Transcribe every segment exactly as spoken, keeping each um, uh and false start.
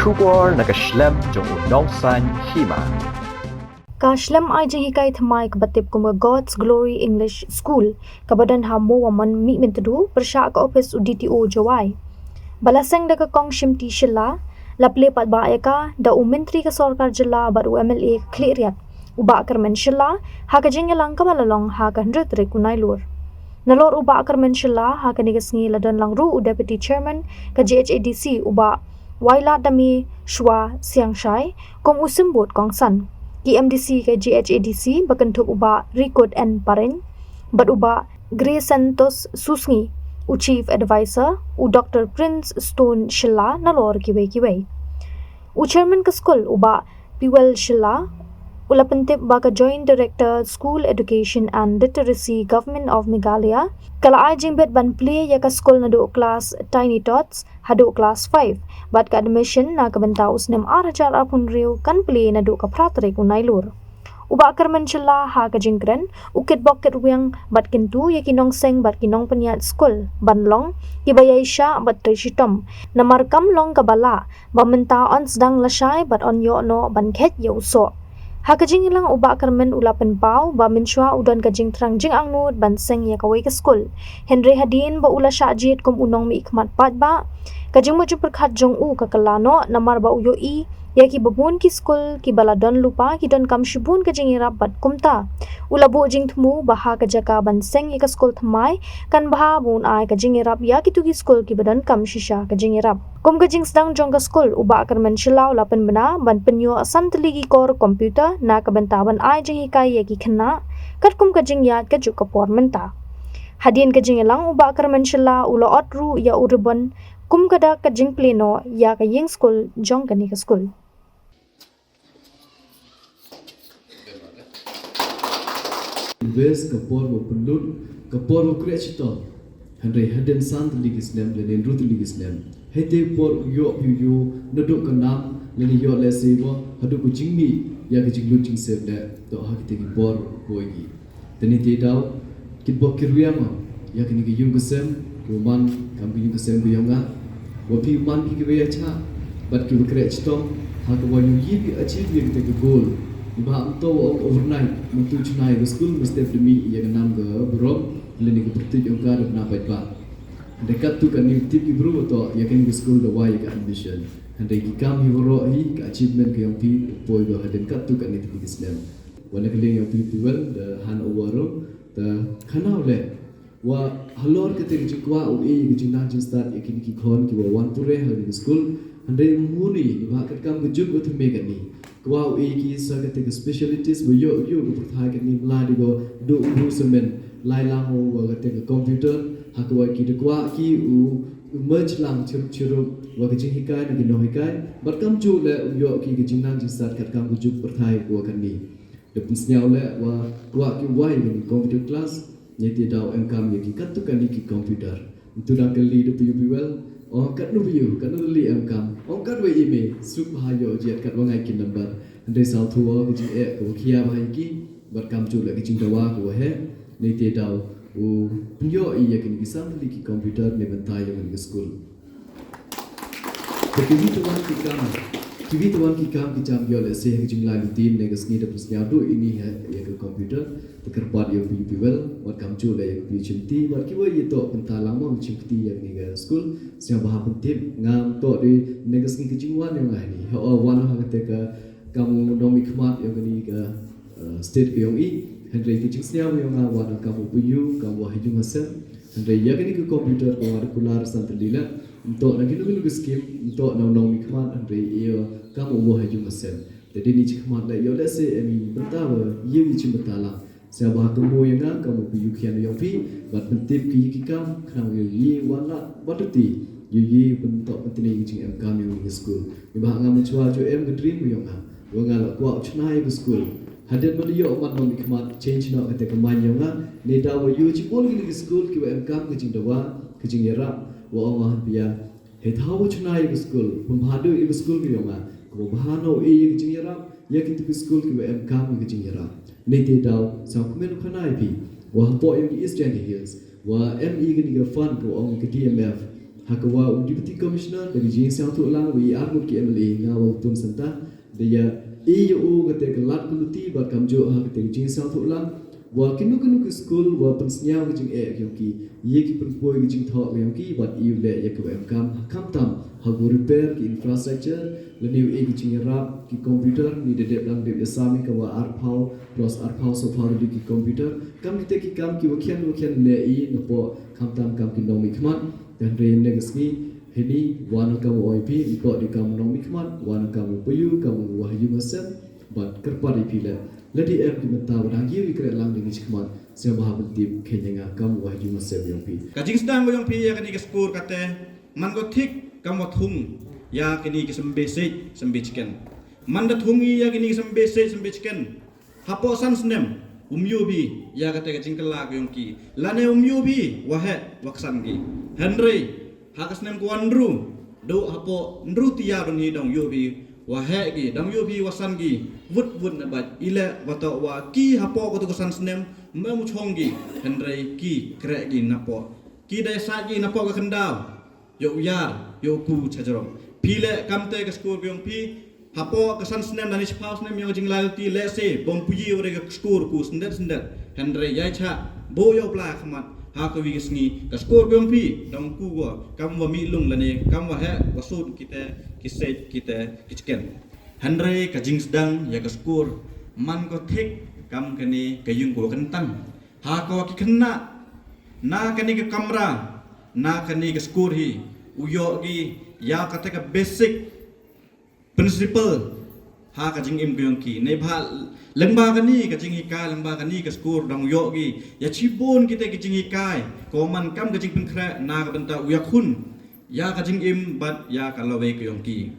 Khubor na ka shlem jong u nongsaiñ hima. Ka shlem ai jinghikai thymmai kaba tip kum ka God's Glory English School kaba don ha Mowamon Mihmyntdu pyrshah ka ophis u D T O Jowai. Ba la seng da ka Kong Shimti Shylla, la plie pat ba ïa ka da u Myntri ka Sorkar Jylla bad u M L A ka Khliehriat, u Bah Kyrmen Shylla, ha ka jingïalang kaba la long ha ka hynriew tarik u Nailur. Nalor u Bah Kyrmen Shylla, ha kane ka sngi la don lang ruh u Deputy Chairman ka G H A D C, u Bah Wailadmiki Shuwa Siangshai, kum u symbud kongsan. Ki M D C ka G H A D C ba kynthup u Bah Rikut N Pareñ bad u Bah Griesantos Susngi, u Chief Advisor, u Doctor Prince Stone Shylla, nalor kiwei kiwei. U Chairman ka skul, u Bah Piwel Shylla, u la pyntip ba ka Joint Director School Education and Literacy, Government of Meghalaya, ka la ai jingbit ban plie ïa ka skul naduh klas Tiny Tots haduh klas five, bad ka admission na ka bynta u snem ar hajar arphew hynriew kan plie naduh ka phra tarik u Nailur. U Bah Kyrmen Shylla, ha ka jingkren, u kitbok kitrwiang bad kyntu ïa ki nongseng bad ki nongpynïaid skul ban long kiba ïaishah bad trei shitom, namar kam long kaba lah ba mynta yn sdang lashai bad yn ïoh noh ban kheit ïa u soh. Ha ka jingïalang u Bah Kyrmen u la pynpaw ba mynshuwa u don ka jingthrang jingangnud ban seng ïa kawei ka skul. Hynrei hadien ba u la shah jied kum u nongmihkhmat paidbah, ka jingmut jingpyrkhat jong u ka kylla noh namar ba u ïohi ïa kiba bun ki skul kiba la don lypa ki donkam shibun ka jingïarap bad kumta u la buh jingthmu ba ha ka jaka ban seng ïa ka skul thymmai, kan bha ba un ai ka jingïarap ïa kito ki skul kiba donkam shisha ka jingïarap. Kum ka jingsdang jong ka skul, u Bah Kyrmen Shylla u la pynbna ban pynïoh san tylli ki kor computer na ka bynta ban ai jinghikai ïa ki khynnah, katkum ka jingïaid ka juk ka por mynta. Hadien ka jingïalang, u Bah Kyrmen Shylla u la ot ruh ïa u ribbon kum ka dak ka jingplie noh ïa ka ïing skul jong kane ka skul. Bes ka por ba pynlut, ka por ba kreh shitom. Hynrei hadien san tylli ki snem lane hynriew tylli ki snem, hei te por u ïoh phi u ïoh naduh ka nam lane ïoh lehse ba haduh ka jingmih ïa ka jinglut jingsep leh, to ha kite ki por u poi ki. Te ngi te daw kitbok kitrwiang ïa kane ka ïing ka sem, u man kam ka ïing ka sem ka ïong nga. Wa phi u man phi kiba ïa chah bad kiba kreh chitom ha kaba ïohi phi achieve ïa kata ka goal. Ba ym to wa ong overnight, mynta u chna ïa ka skul, mynstep da mih ïa ka nam ka burom lane ka pyrtuit ïong ka da bna paidbah. Hynrei katto katne tip ki bru wa to ïa kane ka skul da wai ïa ka ambition. Hynrei ki kam hi waroh hi, ka achievement ka ïong phi u poi ba hadien katto katne tip ki snem. Wa na ka liang ïong phi, phi wan da hand over ruh, da khana u leh. Wa halor kata ka jingkwah u e ïa ka jingnang jingstad ïa kine ki khon kiwa wan pule ha kane ka skul. Hynrei muni ni ba katkam ka juk wa thymme kane, kwah u e ki sa kata ka specialities wa ïoh ïoh ka pyrthai kane, mla di ko do u bru semen lai lang wa kata ka computer, ha kawa ki da kwah ki u, u merge lang chirup chirup wa ka jinghikai na ki nonghikai. Bad kam ju leh u ïoh ki ka jingnang jingstad katkam ka juk pyrthai wa kane. Da pynsngew leh wa kwah ki wai ïa ki computer class, ngi te daw em kam ïa ki katto katne ki computer. Ntu dang kylli da phi u phi wel, ong katno phi u, katno lili em kam, ong katwei i me, suk bha ïoh jied katwa ngai ki number. Hynrei saw thua ka jingeh ka wa khia bha ïa ki, bad kam ju leh ka jingdawa ka wa heh, ngi te daw u pynïoh ïa kine ki san tylli ki computer ne bynta ïa kine ki skul. Te kiwi te wan ki kam, kiwi te wan ki kam ki jam ïoh lehse ha ka jinglai lutin ne ka sngi da pynsngew duh ini ha ïa ka computer. Te kyrpad ïa u phi u phi wel, wat kam ju leh ïa ka phi u chimti, wat kiwa ïa toh bynta lang mo chimti ïa kane ka skul. Sngewbha pyntip, ngam toh de ne ka sngi ka jingwan ïong nga ini. Ha o wan ha kata ka kam u nongmihkhmat ïong kane ka, eh, state ka ïong i. Hynrei ka jingsngew ïong nga wan kam u phi u, kam wa ha ïung ha sem. Hynrei ïa kane ka computer ka wa da kular san tylli leh. Nto na kino kino ka skim, nto na u nongmihkhmat, hynrei ïa kam u wa ha ïung ha sem. Te dei ni chi khmat leh ïoh lehse em i bynta wa ïa i chi bynta lang. Sngewbha kynmaw ïa nga kam u phi u khian ïong phi, bad pyntip ki ïa ki kam, khnang ïa i wan lah, bad ruti ïa i pyntoh pyntni ki jingem kam ïong i skul. Ïa ba nga mynchwa ju em ka dream ïong nga, wa nga la kwah u chna ïa ka skul. Hadien ba da ïoh man nongmihkhmat, change noh kata ka mind ïong nga, ne daw wa ïoh chibun kine ki skul kiwa em kam ka jingdawa, ka jingïarap, wa ong wa han pia. Hei thaw wa chna ïa ka skul, pynbha duh ïa ka skul ka ïong nga, ka wa bha noh ïa ka jingïarap ïa kito ki skul kiwa em kam ïa ka jingïarap. Ngi te daw, sa kmen u khana ïa phi, wa hapoh ïa ka East Jaintia Hills, wa em ïa kane ka fund ka wa ong ka D M F, Ha ka wa u Deputy Commissioner da ka jingsngewthuh lang wa i ar ngut ki M L A nga wa u tun santa da ya i ya u kata ka lad ka luti bad kam ju ha kata ka jingsngewthuh lang wa kinu kinu ki skul wa pynsngew ka jingeh ka yong ki ya ki pynpoi ka jingthoh ka yong ki bad i u leh ya ka wa em kam ha kam tam ha u repair ki infrastructure lane u e ka jingyarap ki computer ni da dep lang dep ya sami ka wa arphaw plus arphaw sophaw ki computer kam kita ki kam ki wa khian wa khian leh i na po kam tam kam ki nongmihkhmat. Hynrei ne ka sngi hini wan kam wa oi phi i ko di kam nongmihkhmat wan kam wa payu kam wa hayu masem bad kyrpad i phi le. Ladi em ki mynta wa dang yu i kre lang di ngi chikhmat sem wa ha bentip kenya nga kam wa hayu masem yong phi. Ka jingsdang wa yong phi ya kani ka skur kate man ko thik kam wa thung ya kani ka sembe sej sembe chicken. Man da thung i ya kani ka sembe sej sembe chicken. Hapoh san snem um yu bi ya kata ka jingkylla ka yong ki lane um yu bi wa heh wa ksan ki. Hynrei ha ka snem ka wan ru do hapoh nru tia ban hi dong yu bi wa heh ki dong yu bi wa san ki. Wut wut na baj ile wa to wa ki hapoh ko to ka san snem me mu chong ki. Hynrei ki kre ki napoh ki dai sa ki napoh ka kyndaw. Yow yar yow ku chajrong phi le kamte ka skur ka yong phi. Hapoh ka san snem da ni chiphaw snem yong jinglalti le se bom puji ware ka skur ku sendet sendet. Hynrei yai cha bo yow pla khmat ha ka wi ka sngi ka skur ka yong phi dong ku go kam wa mi lung lane kam wa he wa sut kite ki sej kite ki chicken. Hynrei ka jingsdang ya ka skur man ko thik kam kane ka yung ko kentang ha ko ki khynnah na kane ka kamra na kane ka skur hi u yoh gi ya kata ka basic principle ha ka jingim ka yong ki ne bha lengba kani ka jinghikai lengba kani ka skur dang yoh gi ya chibun kita ka jinghikai ko man kam ka jingpynkhreh na ka bynta u ya khun ya ka jingim bad ya ka lawei ka yong ki.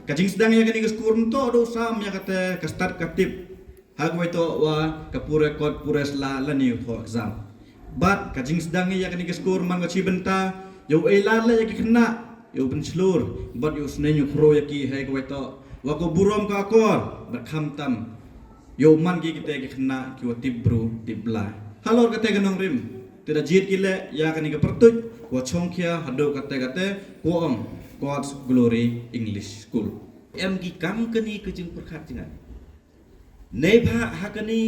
Ka jingsdang ya kani ka skur nto do sam ya kata ka start ka tip ha ka waito wa ka pure kot pure sla lani u tho exam. Bad ka jingsdang ya kani ka skur man ka chi bynta yow ei lad le ya ki khynnah yow pynchlur bad yow sneng yow khro ya ki ha ka waito wa ko burom ka akor bad kham tam yow man ki kite ki khynnah ki wa tip bru tip bla. Halor kate ka nongrim te da jiet ki le ya kani ka pyrtuit wa chongkhia hado kate kate ko ong God's Glory English School. Em ki kam kani ka jingpyrkhat jingan. Nei bha ha kani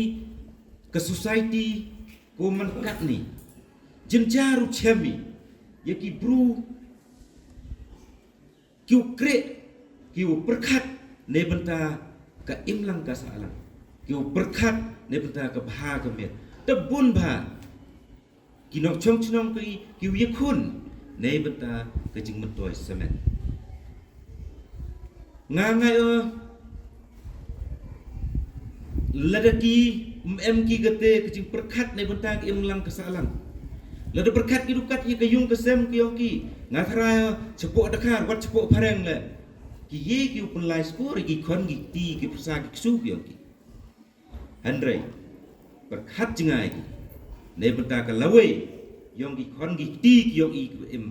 ka society ko man katni jin jaru chemi ya ki bru ki u kre ki u pyrkhat nei bynta ka imlang ka sahlang ki u pyrkhat nei bynta ka bha ka met. Te bun bha ki nongchong chnong ki ki u yakhun nei bynta ka jingmyntoi semen. Nga ngai o lada ki em ki kate ka jingpyrkhat nei bynta ka imlang ka sahlang. Lada pyrkhat ki dukat ya ka yung ka sem ki yong ki nga thrai chapoh Dakar wat chapoh Phareng le ki ye ki u pynlai skur ki khon ki ti ki pyrsa ki ksu ki yong ki. Hynrei pyrkhat jngai ki nei bynta ka lawei yong ki khon ki ti ki yong i ki im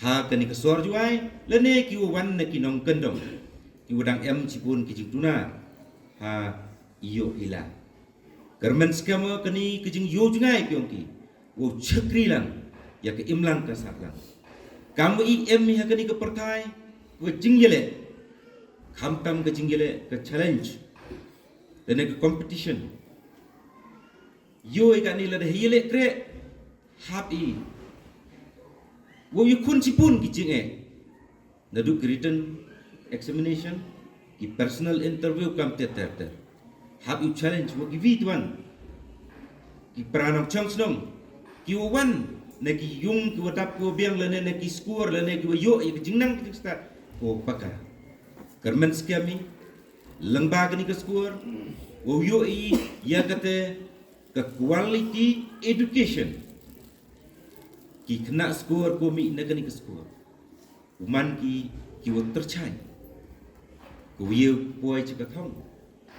ha kani ka sor juai lane ki u wan na ki nongkyndong ki u dang em chibun ki jingtuna ha io ila. Kyrmen skema kani ka jingio jngai ki yong ki u chakri lang ya ka imlang ka sahlang. Kam i em ha kani ka pyrthai ka jingyele khamtam ka jingyele ka challenge lane ka competition. Yo i kani lada hi le kre hap i wo i khun chipun ki jinge na duk written examination ki personal interview kam ter ter ter. Hap i challenge wo ki wi tuan ki pranong chong snong ki wan na ki yung ki wadap ki wabiang lane na ki skur lane ki wayo i ki jingnang ki jingstat ko paka. Kyrmen skemi lengba kani ka skur wo yo i ya kate ka quality education. Ki khynnah skur ko mi na kani ka skur u man ki ki wa tyrchai ko ye poi cha ka thong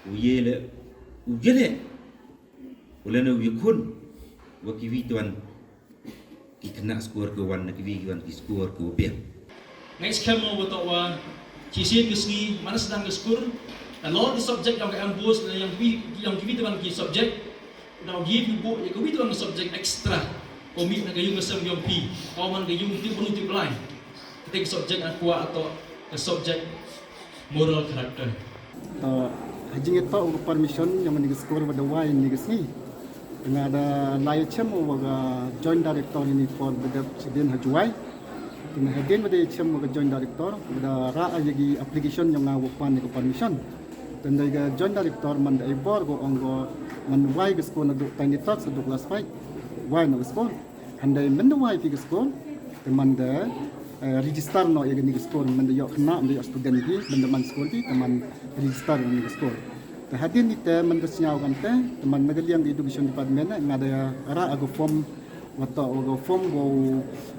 ko ye le u ye le u le ne u ye khun wa ki wi tuan. Ki khynnah skur ko wan na ki wi ki wan ki skur ko biang. Ngai skhem mo ba to wa ki sien ki sngi man sdang ki skur. Na lo ki subject yang ka ambos na yang wi yang ki wi tuan ki subject. Na gi wi bu ya ki wi tuan ki subject extra. Ko mih na ka yung ka sem yong phi, ko man ka yung tip bru tip blai. Kata ka subject nga kwah ato ka subject moral character. To, ha jingïatoh ka permission yong kane ka skul ba da wai ïa kane ka sngi, nga da la ïa chem wa ka joint director ïa kane ka por ba dep shadien ha Jowai. Te hadien ba da ïa chem wa ka joint director, ba da rah ïa ki application yong nga wa pan ïa ka permission. Te hynda ka joint director man da ai bor, ko ong ko man wai ka skul naduh tang ni tot sa duh class five. Wai na ka skul. Hynda man da wai phi ka skul, te man da, eh, register noh ïa kane ka skul, man da ïoh khynnah, man da ïoh student phi, man da man skul phi, te man register ïa kane ka skul. Te hadien ni te man da sngew kam te, te man na ka liang education department, eh, nga da rah ka form, wa to ka form ko,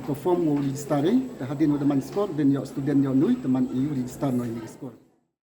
ka form ko register, eh, te hadien wa da man skul, den ïoh student ïoh nui, te man ïa u register noh ïa kane ka skul.